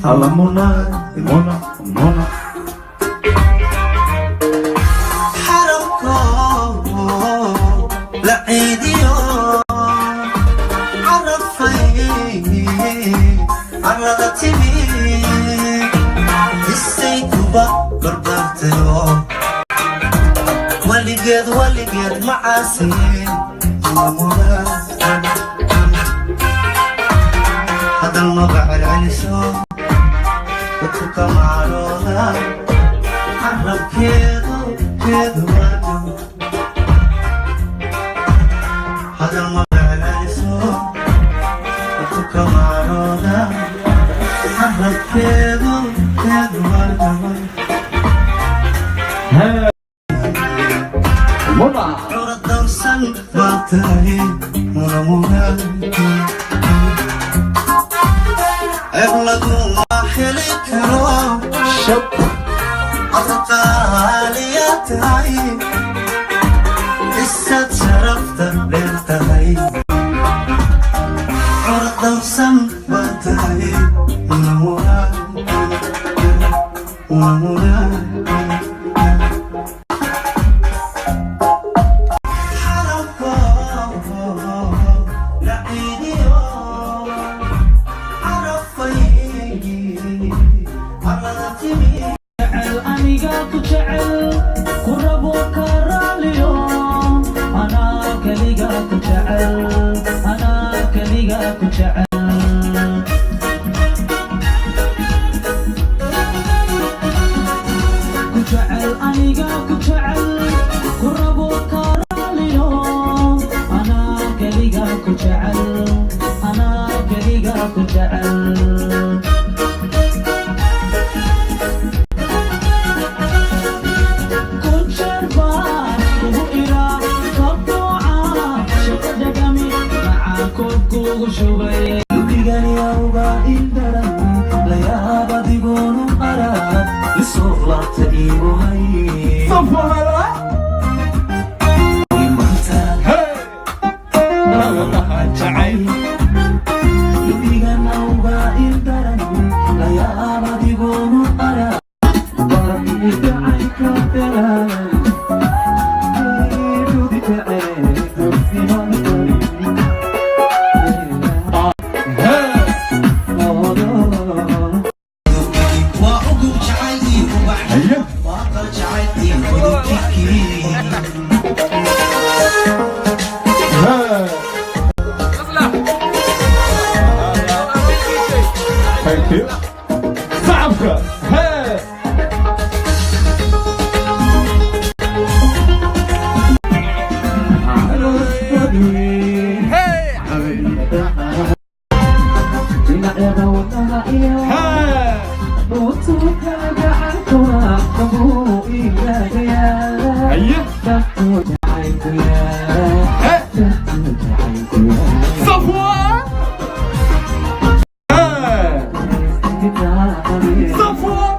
Alla Muna, Muna, Muna. Xaramko la ciidiyo, carafay carada timi, isay kuba barbaartayo, weligeed weligeed macaasiin. Hadal maba celceliso, dadku kama carooda, carabkeedu keedu waado. Hadal maba celceliso, dadku kama carooda, carabkeedu keedu waado. Hey. Muna. Curad dawrsan baa tahay, Muna, Muna. Ceeb laguma heli karo. Shab. Aqaaliya tahay, isad sharafta dheer tahay. Curad dawrsan baa tahay, Muna, Muna, Muna, Muna. Xaramko la ciidiyo, carafay carada timi. Jecel aniga ku jecel, ku rabo, ka raaliyo. Anaa keliga ku jecel, anaa keliga ku jecel. Ku jecel aniga ku jecel, ku rabo, ka raaliyo. Anaa keliga ku jecel, anaa keliga ku jecel. Kun jeer baan kugu iraa, kabdooca shaqadhagami macaa koobkuugu shubay. Lubiganiyawga ildaran layaab, adigoonu arag isoo laabta iigu hay. Safwala. Maanta. Hey. Jacayl. Lubiganawga ildaran layaab, adigoonu arag jacaylka daran. Hey. Waa ugub jacayl iyo ubax. Haye. Waa qal jacayl iyo udubkii. Hey. Thank you. Sacabka. Hey. Dhinacyada wadnaha iyo Hey. dhuutuka gacantuna qabuu igaagayaa. Haye. Dhabtu jacaylku yaa. Hey. Dhabtu jacaylku yaa. Safwan. Hey. Safwan. Hey. Haye. Safwan.